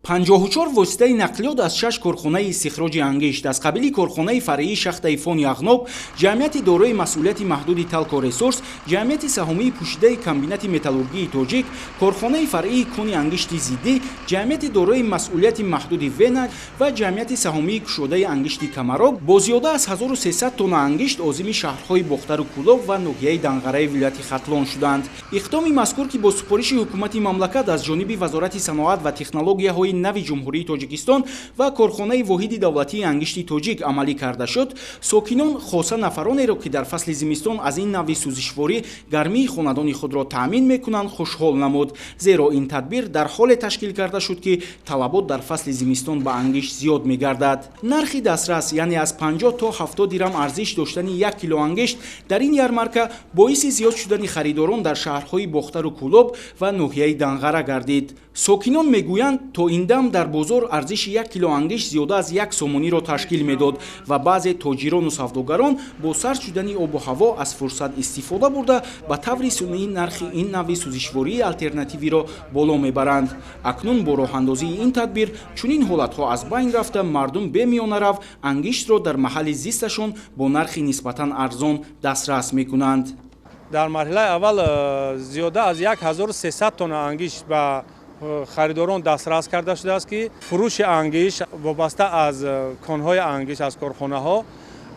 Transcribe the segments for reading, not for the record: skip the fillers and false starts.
54 воситаи нақлиёт аз шаш корхонаи истихроҷи ангишт аз қабили корхонаи фаръии шахтаи фони Ағноб, ҷамъияти дорои масъулияти маҳдуди Талко Ресурс, ҷамъияти саҳомии пӯшидаи комбинати металлургии Тоҷик, корхонаи фаръии кони ангишти Зиддӣ, ҷамъияти дорои масъулияти маҳдуди Вена ва ҷамъияти саҳомии кушодаи ангишти Камароб бо зиёда аз 1300 тонна ангишт озими шаҳрҳои Бохтару Кӯлоб ва ноҳияи Данғараи вилояти Хатлон шуданд. Иқдоми мазкур, ки бо супориши ҳукумати мамлакат аз ҷониби Вазорати саноат ва технологияҳои нави Ҷумҳурии Тоҷикистон ва корхонаи воҳиди давлатии ангишти Тоҷик амалӣ карда шуд, сокинон, хоса нафаронеро, ки дар фасли зимистон аз ин навъи сӯзишворӣ гармии хонадони худро таъмин мекунанд, хушҳол намуд, зеро ин тадбир дар ҳоле ташкил карда шуд, ки талабот дар фасли зимистон ба ангишт зиёд мегардад. Нархи дастрас, яъне аз 50 то 70 дирам арзиш доштани 1 кило ангишт дар ин ярмарка боиси зиёд шудани харидорон дар шаҳрҳои Бохтару Кӯлоб ва ноҳияи Данғара гардид. Сокинон мегӯянд, то ин дам дар бозор арзиши 1 кило ангишт зиёда аз 1 сомониро ташкил медод ва баъзе тоҷирону савдогарон бо сард шудани обу ҳаво аз фурсат истифода бурда, ба таври сунъӣ нархи ин навъи сӯзишвории алтернативиро боло мебаранд. Акнун бо роҳандозии ин тадбир чунин ҳолатҳо аз байн рафта, мардум бемиёнарав ангиштро дар маҳалли зисташон бо нархи нисбатан арзон дастрас мекунанд. Дар марҳилаи аввал зиёда аз 1300 тонна ангишт ба харидорон дастрас карда шудааст, ки фурӯши ангишт вобаста аз конҳои ангишт, аз корхонаҳо,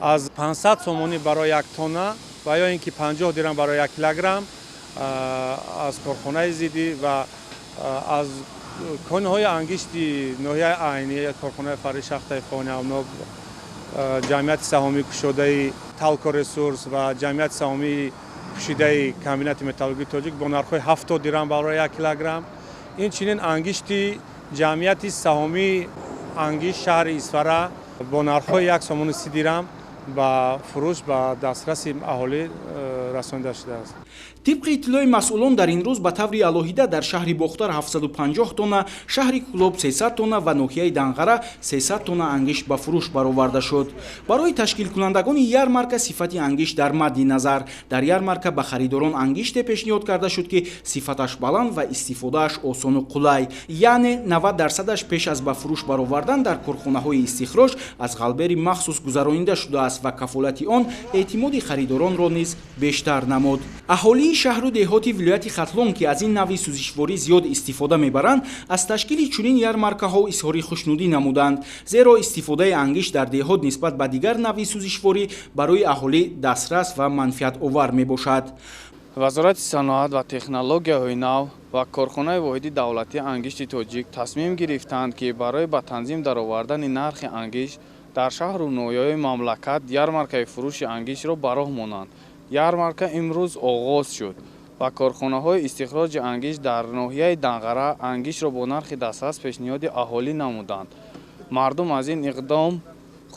аз 500 сомонӣ барои 1 тонна ва ё ин ки 50 дирам барои 1 килограмм аз корхонаи Зиддӣ ва аз конҳои ангишти ноҳияи Айнӣ, корхонаи фаръи шахтаи фони Ағноб, ҷамъияти саҳомии кушодаи Талко Ресурс ва ҷамъияти саҳомии пӯшидаи комбинати металлургии Тоҷик бо нархҳои 70 дирам барои 1 килограмм. Инчунин ангишти ҷамъияти саҳомии ангишт шаҳри Исфара бо нархҳои 1 сомону 30 дирам ба фурӯш ба дастраси аҳолӣ расонида шудааст. Тибқи иттилои масъулон, дар ин рӯз ба таври алоҳида дар шаҳри Бохтар 750 тонна, шаҳри Кӯлоб 300 тонна ва ноҳияи Данғара 300 тонна ангишт ба фурӯш бароварда шуд. Барои ташкилкунандагони ярмарка сифати ангишт дар мадди назар. Дар ярмарка ба харидорон ангиште пешниҳод карда шуд, ки сифаташ баланд ва истифодааш осону қулай, яъне 90 дарсадаш пеш аз ба фурӯш баровардан дар корхонаҳои истихроҷ аз ғалбери махсус гузаронида шудааст ва кафолати он эътимоди харидоронро низ бештар намуд. Аҳолии шаҳру деҳоти вилояти Хатлон, ки аз ин навъи сӯзишворӣ зиёд истифода мебаранд, аз ташкили чунин ярмаркаҳо изҳори хушнудӣ намуданд, зеро истифодаи ангишт дар деҳот нисбат ба дигар навъи сӯзишворӣ барои аҳолӣ дастрас ва манфиатовар мебошад. Вазорати саноат ва технологияҳои нав ва корхонаи воҳиди давлатии ангишти Тоҷик тасмим гирифтанд, ки барои ба танзим даровардани нархи ангишт дар шаҳру ноҳияҳои мамлакат ярмаркаи фурӯши ангиштро ба роҳ монанд. Ярмарка имрӯз оғоз шуд ва корхонаҳои истихроҷи ангишт дар ноҳияи Данғара ангиштро бо нархи дастрас пешниҳоди аҳолӣ намуданд. Мардум аз ин иқдом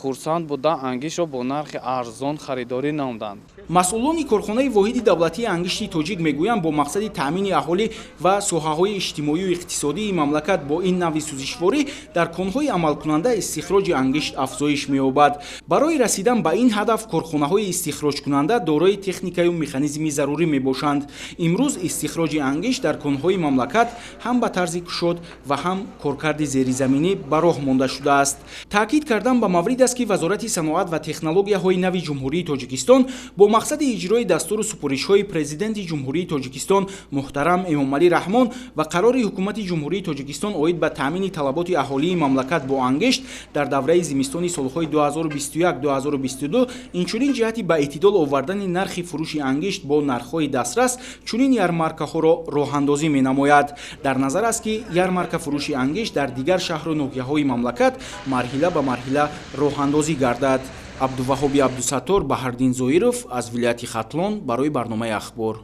хурсанд буда, ангиштро бо нархи арзон харидорӣ намуданд. Масъулони корхонаи воҳиди давлатии ангишти Тоҷик мегӯянд, бо мақсади таъмини аҳолӣ ва соҳаҳои иҷтимоию иқтисодии мамлакат бо ин навъи сӯзишворӣ дар конҳои амалкунанда истихроҷи ангишт афзоиш меёбад. Барои расидан ба ин ҳадаф корхонаҳои истихроҷкунанда дорои техникаю механизми зарурӣ мебошанд. Имрӯз истихроҷи ангишт дар конҳои мамлакат ҳам ба тарзи кушод ва ҳам коркарди зеризаминӣ ба роҳ монда шудааст. Таъкид кардан ба маврид аст, ки Вазорати саноат ва технологияҳои нави Ҷумҳурии Тоҷикистон бо мақсади иҷрои дастуру супоришҳои Президенти Ҷумҳурии Тоҷикистон муҳтарам Эмомалӣ Раҳмон ва қарори Ҳукумати Ҷумҳурии Тоҷикистон оид ба таъмини талаботи аҳолии мамлакат бо ангишт дар давраи зимистони солҳои 2021-2022, инчунин ҷиҳати ба эътидол овардани нархи фурӯши ангишт бо нархҳои дастрас чунин ярмаркаҳоро роҳандозӣ менамояд. Дар назар аст, ки ярмарка фурӯши ангишт дар дигар шаҳру ноҳияҳои мамлакат марҳила ба марҳила роҳандозӣ гардад. Абдуваҳоби Абдусаттор, Баҳрдин Зоиров аз вилояти Хатлон барои барномаи Ахбор.